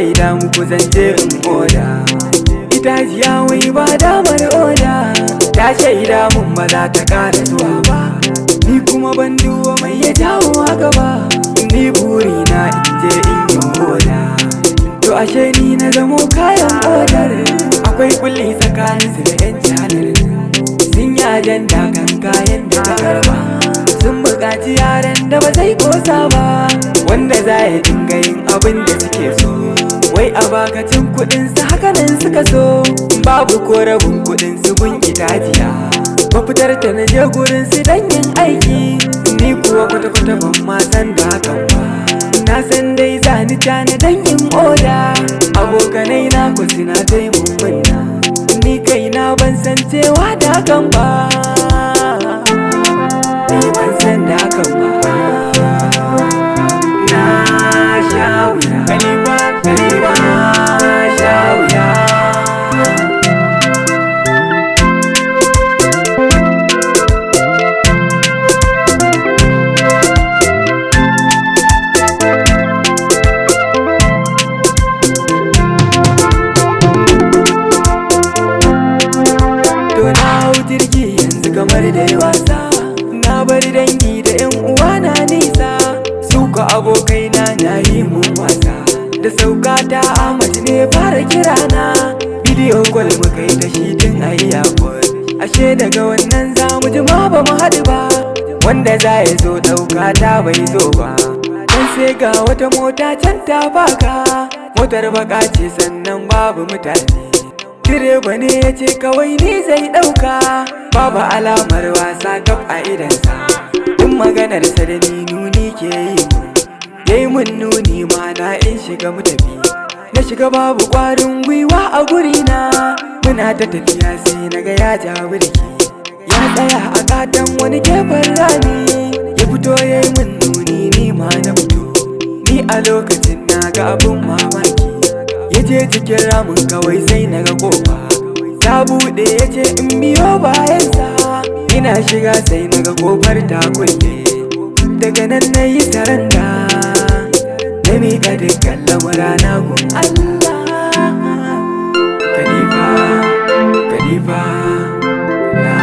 Shaida muku zan je in oda. Ita jiya wai ba damar oda. Ta shaida mun ba za ta ƙara zuwa ba. Ni kuma ban duba mai ya jawo haka ba. Ni burina in je in yi oda. To ashe ni na zamo kayan odar. Akwai kulli tsakanin su da 'yan canar. Sun yi ajanda kan kayan da ta karba. Sun buƙaci yaran da ba zai kosa ba, wanda za ya dinga yin abin da suke so. Wai a bakacin kuɗin su hakanan suka so. Babu ko rabin kuɗin su gun itajiya. Mafitar ta na je gurin su dan yin aiki. Ni kuwa kwata-kwata ban ma san da hakan ba. Na san dai zani cana dan yin oda. Abokanai na ku suna taimun munna. Ni kaina ban san cewa da hakan ba. Ni ban san da hakan ba. Na sha wuya. Khalifa, Khalifa, sha wuya. To na hau jirgi yanzu kamar dai wasa. Na bar dangi da yan uwa na nisa. Su ka abokaina na yi mun wasa. Da sauka ta Ahmad ne fara kira na. Bidiyo call muka yi da shi tun a airport. Ashe daga wannan za mu ji ma ba mu haɗu ba. Wanda za ya zo ɗauka ta bai zo ba. Dan sai ga wata mota can ta baka. Motar baka ce sannan babu mutane. Direba ne ya ce kawai ni zai ɗauka. Babu alamar wasa kaf a idansa. Duk maganarsa da ni nuni ke yi mun. Yayi mun nuni ma na in shiga mu tafi. Na shiga babu ƙwarin gwiwa a gurina. Muna ta tafiya sai na ga ya ja birki. Ya tsaya a katon wani gefen rami. Ya fito ya yi mun nuni ni ma na fito. Ni a lokacin na ga abun mamaki. Ya je cikin ramin kawai sai na ga kofa ta buɗe, ya ce in biyo bayansa. Ina shiga sai na ga kofar ta kulle. Daga nan na yi saranda. Na miƙa dukkan lamurana gun Allah. Khalifa, Khalifa, na